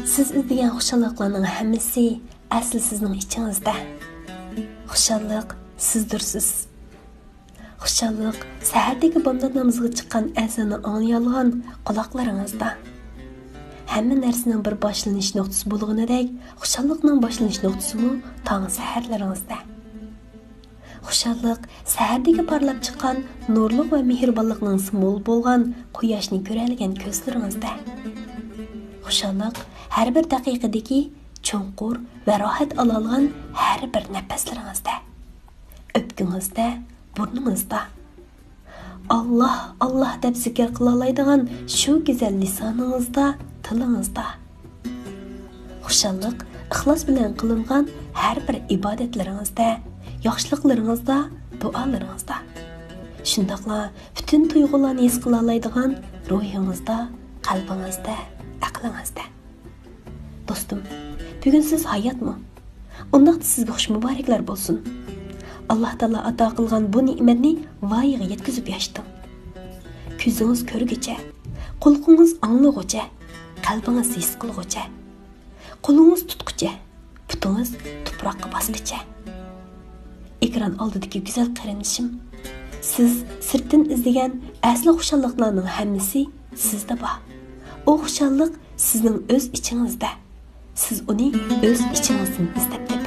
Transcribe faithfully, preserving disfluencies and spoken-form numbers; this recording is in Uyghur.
سىز ئىزدىگەن خۇشاللىقلارنىڭ ھەممىسى ئەسلى سىزنىڭ ئىچىڭىزدە. خۇشاللىق سىزدۇرسىز. خۇشاللىق سەھەردىكى بامدات نامىزىغا چىققان ئەزاننى ئاڭلىيالىغان قۇلاقلىرىڭىزدا. ھەممە نەرسىنىڭ بىر باشلىنىش نۇقتىسى بولغىنىدەك، خۇشاللىقنىڭ باشلىنىش نۇقتىسىمۇ تاڭ سەھەرلىرىڭىزدە. خۇشاللىق سەھەردىكى پارلاپ چىققان نۇرلۇق ۋە مېھرىبانلىقنىڭ سىمۋولى بولغان قۇياشنى كۆرەلىگەن كۆزلىرىڭىزدە. خۇشاللىق ھەر بىر دەقىقىدىكى چوڭقۇر ۋە راھەت ئالالىغان ھەر بىر نەپەسلىرىڭىزدە. ئۆپكىڭىزدە، بۇرنىڭىزدا. «ئاللاھ، ئاللاھ» دەپ زىكىر قىلالايدىغان شۇ گۈزەل لىسانىڭىزدا، تىلىڭىزدا. خۇشاللىق ئىخلاس بىلەن قىلىنغان ھەر بىر ئىبادەتلىرىڭىزدە، ياخشىلىقلىرىڭىزدا، دۇئالىرىڭىزدا. شۇنداقلا پۈتۈن تۇيغۇلارنى ھېس قىلالايدىغان روھىڭىزدا، قەلبىڭىزدە، ئەقلىڭىزدە. دوستۇم، بۈگۈن سىز ھاياتمۇ؟ ئۇنداقتا سىزگە خۇش مۇبارەكلەر بولسۇن. ئاللاھ تائالا ئاتا قىلغان بۇ نېمەتنى ۋايىغا يەتكۈزۈپ ياشىتىڭ. كۆزىڭىز كۆرگۈچە، قۇلىقىڭىز ئاڭلىغۇچە، قەلبىڭىز ھېس قىلغۇچە، قولىڭىز تۇتقۇچە، پۇتىڭىز تۇپراققا باسقىچە. ئېكران ئالدىدىكى گۈزەل قېرىندىشىم، سىز سىرتتىن ئىزدىگەن ئەسلى خۇشاللىقلارنىڭ ھەممىسى سىزدە بار. ئۇ خۇشاللىق سىزنىڭ ئۆز ئىچىڭىزدە. سىز ئۇنى ئۆز ئىچىڭىزدىن ئىزدەپ تېپىڭ.